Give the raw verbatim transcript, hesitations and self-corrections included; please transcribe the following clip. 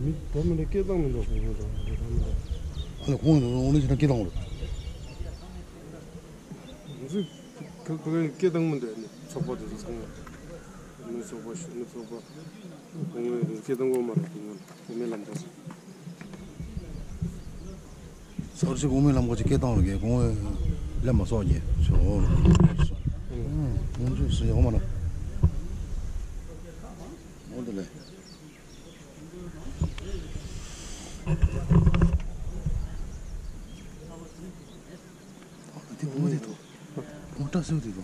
མི་ད་མི་འདྲ་སྐད་བཏང་མི་འདྲ་གོང་མོ་དང་མི་འདྲ་ད་མི་འདྲ། ཨ་ལས་ཁོང་ཚོ་འོ་ནི་ཅི་འདྲ་སྐད་བཏང་རེད། ང་ཚོས་ཁ་ཁ་སྐད་བཏང་མི་འདྲ་ནི་ཚོགས་པ་དེ་ཚོ་ཚང་མ་མི་ཚོགས་པ་གཞོན་ནུ་ཚོགས་པ་གོང་མོ་སྐད་བཏང་གོ་མ་རེད་དེ་ང་གོང་མའི་ལམ་ཁ་ཚོ། ཚར་གཅིག་གོང་མའི་ལམ་ཁ་ཅིག་སྐད་བཏང་རོགས་གྱིས། གོང་མའི་ལམ་མ་སོགས་ཀྱིས་ཚོ་འོ་རོགས་ཀྱིས། ཨུ་ཚོས་སུ་ཡོང་མ་ན། འོ་དེ་ལས། དེ་བུ་མོ་དེ་དོ། བུ་མོ་སྐྲ་སེར་པོ་དེ་དོ།